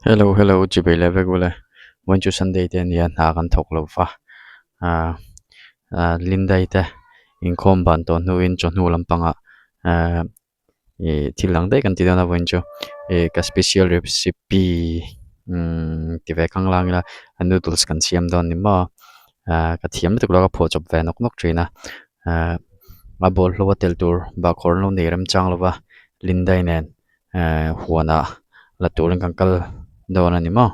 Hello hello chibai leh vek ule vawiin chu sunday te ania hna kan thawk lo va ah ah Lindai te inkhawm ban tawh hnuin chawhnu lampangah ah ih thil dang daih kan ti dawn a vawiin chu ih ka special recipe umm ti ve khang lang ila noodles kan siam dawn ni maw ah ka thiam lutuk lo a ka phuah chawp ve nawk nawk thin a ah a bawlhhlawh a tel tur bahkhawr an lo nei remchang lo va Lindai nen. Ehh huanah la turin kan kal dawn a ni maw.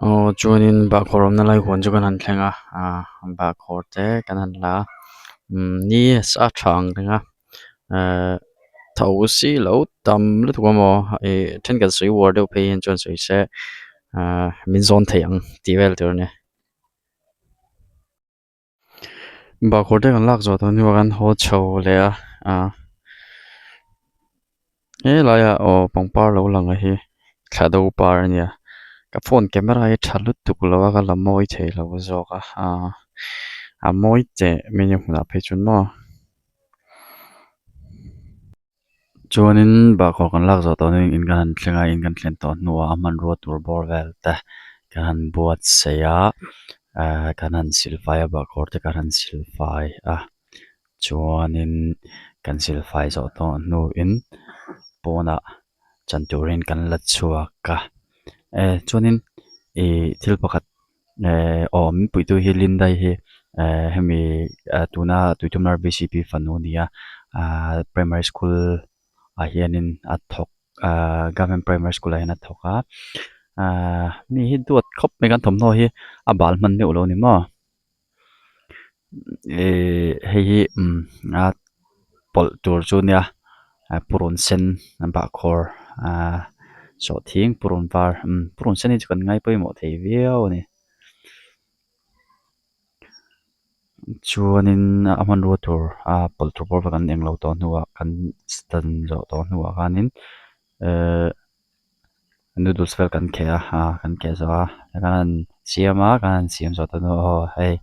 Aw chuanin bahkhawr awmna lai huan chu kan han thleng a ah bahkhawr te kan han la a umm ni a sa tha ang reng a ehh tho si lo tam lutuk a maw ih thenkhat sawi uar deuh phei hian chuan sawi se ah min zawn thei ang tih vel tur a ni. Bahkhawr te kan lak zawh tawh hnuah khan haw chho leh a ah helaiah aw pangpar lo lang a hi thla do par a nia ka phone camera hi tha lutuk lo a ka la mawi thei lo zawk a ah a mawi teh mai a hmunah phei chuan maw. Chuanin bahkhawr kan lak zawh tawh hnuin in kan han thleng a in kan thlen tawh hnuah a hmanrua tur bawr vel te kan han buatsaih a ehh kan han silfai a bahkhawr te kan han silfai a chuanin kan silfai zawh tawh hnuin pawnah chan turin kan la chhuak a eh chuanin ih thil pakhat. Ehh aw min puitu hi Lindai hi ehh hemi tuna Tuitumlar B C P fanu a ni a ahh primary school ah hianin a thawk ahh government primary school ah hian a thawk a ahh mi hi duat khawp mai kan thawmhnaw hi a bal hman meuh lo a ni maw ihh hei hi umm a pawlh tur chu nia purun sen bahkhawr ahh sawhthing purun var umm purun sen hi chu kan ngai pawimawh thei viau a ni chuanin a hmanrua tur a pawlh tur pawh kan englo tawh hnuah kan dan zawh tawh hnuah khanin ehh noodles vel kan kheh a ah kan kheh zawh a kan han siam a kan han siam zawh ta hnu aw hei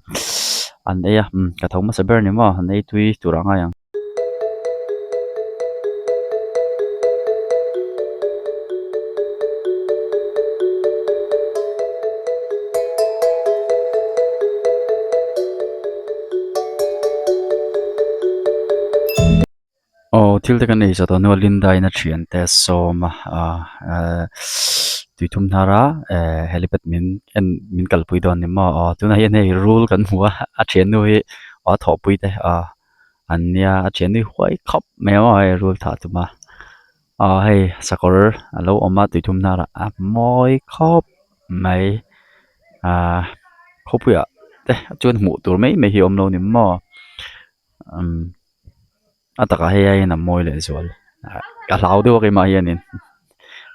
an ei a umm ka tho hmasa ber a ni maw an ei tui tur a ngai ang. Aw thil te kan ei zawh tawh hnuah Linda in a thian te a sawm a ah eh tui thum hnar a eh helipad min en min kalpui dawn a ni maw aw tunah hian hei rul kan hmu a a thiannu hi aw a thawhpui te ah an nia a thiannu hi huai khawp mai a maw hei rul thah a tum a aw hei sakawr a lo awm a tui thum hnarah a mawi khawp mai ah khawpuiah te chuan hmuh tur mai mai hi a awm lo a ni maw umm. A takah hei aiin a mawi leh zual ka hlau deuh a keimah hianin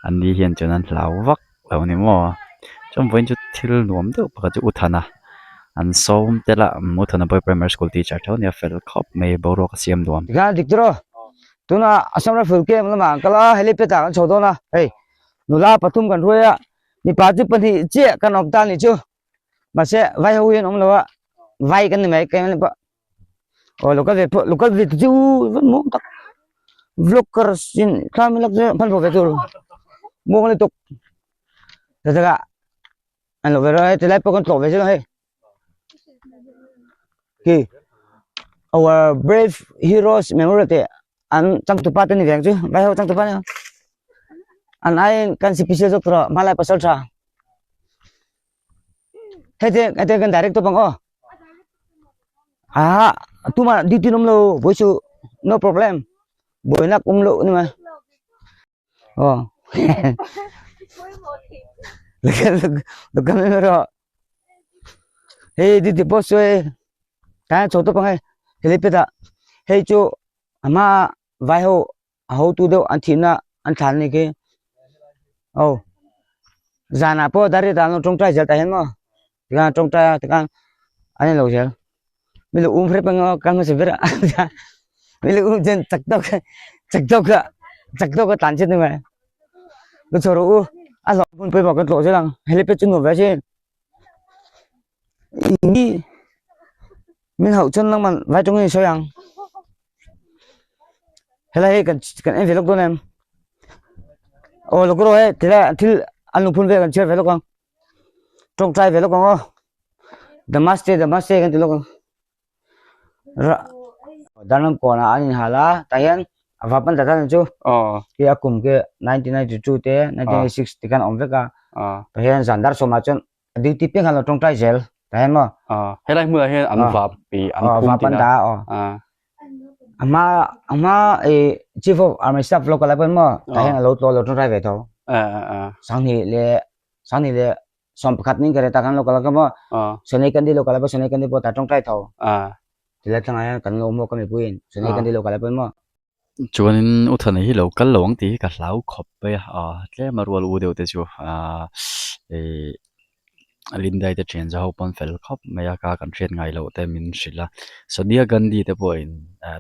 an ni hian chuan an hlau vak lo a ni maw chuan vawiin chu thil nuam deuh pakhat chu u Thana an sawm tel a u Thana pawh hi primary school teacher tho a nia fel khawp mai boruak a siam nuam. Tikhan dik tiraw tuna Assam Rifle camp lamah an kal a helipad ah kan chho dawn a hei nula pathum kan hruai a mipa chu pahnih chiah kan awm ta a nih chu mahse vai ho hian awm lo a. vai kan ni mai keimah pawh aw lo kal ve pawh lo kal ve chu muang tak vlogger sin thla min lak chu hmanhmawh ve tur muang lutuk chutah an lo ve rawh hei tilai pawh kan tlawh ve zel ang hei khi our brave heroes memorial tih an changtupa te ni ve ang chu vai ho changtupa nia an aiin kan special zawk tur a hmanlai pasaltha hei te hei te kan direct tawp ang aw ah tumah duty an awm lo vawi chu no problem buainak awm loh a ni mai. Aw hei duty post chu hei tlaiah chho tawp ang hei helipad ah hei chu a hma vai ho a hotu deuh an thihna an thlan a ni khi aw zanah pawh dar riat ah an lo tawngtai zel tah hian maw tikhan an tawngtai a tikhan an inlo zel mi lo um hrep anga kal hmasa ber a mi lo um chuan chak tawk chak tawk a chak tawk a tlan chhiat ni mai ka chho rawh u a hlauh hun pawimawh kan tlawh zel ang helipad chu nuam ve asin min hauh chuan nangman vai tawngin i sawi ang helai hi kan kan en ve lawk dawn em aw lawk rawh he tilai thil an lungphun vel kan chhiar ve lawk ang. Tawngtai ve lawk ang aw Namaste namaste kan ti lawk ang rah darlam kawnah an inhal a tah hian a vap an dah tan chu khi a kum khi 1992 te 1986 te khan a awm vek a tah hian zan dar sawmah chuan a duty piang khan a lo tawngtai zel tah hian maw helai hmunah hian an vap ih an phum vap an dah a aw a hma a hma ih chief of army staff local ah pawh hian maw tah hian a lo tlawh a lo tawngtai ve tho sanghnih leh Sangni leh 11 ning kare ta kan lo kal ka maw Sonei Kandi lo kal a Sonei Kandi pawh ta tawngtai tho tilai thlangah hian kan lo maw ka mipuiin Sonei Kandi lo kal a pawh maw. Chuanin U Thana hi lo kal lo ang tih hi ka hlau khawp mai a, tlem a rual u deuh te chu ih Lindai te thian zaho pawn fel khawp mai a, ka kan hriat ngai loh te min hrilh a, Sonia Gandhi te pawhin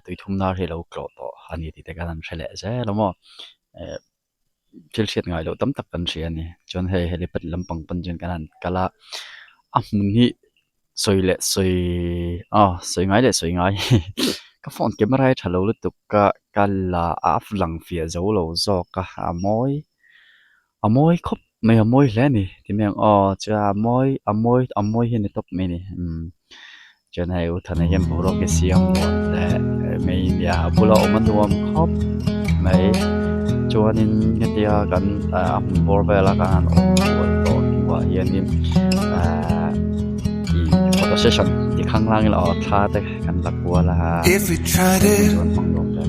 tuithumna hi lo tlawh tawh a ni tih te khan an hre leh zel a maw. Thil hriat ngai loh tam tak kan hria a ni chuan hei helipad lampang pawn chuan kan han kal a a hmun hi sawi leh sawi aw sawi ngai leh sawi ngai ka phone camera hi tha lo lutuk a ka la a lang fiah zo lo zawk a a mawi a mawi khawp mai a mawi hle a ni ti mai ang aw chuan a mawi a mawi a mawi hi a ni tawp mai a ni umm. Chuan hei u Thana hian boruak hi siam nuam teh mai nia a bula awm a nuam khawp mai chuanin hetia kan a hmun bawr vela kan han awm kual tawh hnuah hianin ahh ih photo session ti khang lang ila aw thla te kan la kual a chuan hmang nuam hle a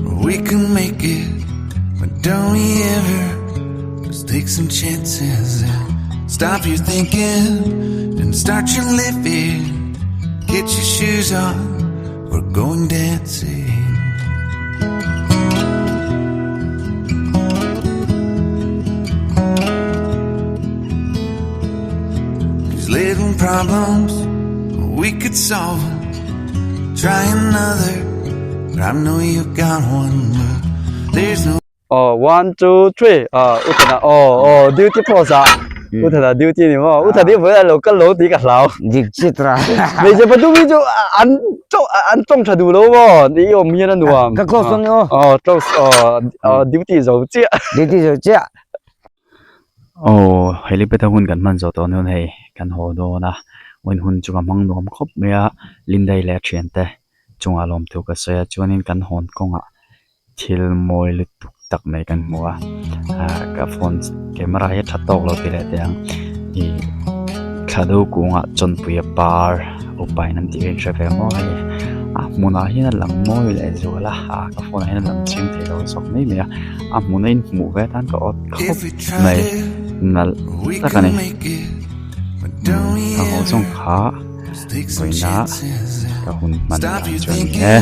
ni. Get your shoes on, we're going dancing. These little problems, we could solve them. Try another, but I know you got one. But there's no Aw one two three aw u thana aw aw duty post ah u thana duty ni maw u thana hi vawiin a lo kal lo tih ka hlau dik chit ra hmeichhe pathum hi chu an tawng an tawng tha duh lo maw i awm hian a nuam ka close dawn ni aw aw close aw aw duty zo chiah duty zo chiah aw helipad a hun kan hman zawh tawh hnuan hei kan haw dawn a vawiin hun chu ka hmang nuam khawp mai a Lindai leh a thiante chungah lawmthu ka sawi a chuanin kan hawn kawngah Thil mawi lutuk tak mai kan hmu a ah ka phone camera hi a tha tawk lo tih leh teh ang ih thla do kungah chawnpui a par upa in an tih ka inhre ve maw hei a hmunah hian a lang mawi leh zual a ah ka phone ah hian a lang chiang thei lo zawk mai mai a a hmuna inhmuh ve atan ka awt khawp mai nalh tak a ni umm a haw zawng kha. Vawiina ka hun hman dan chu a ni e.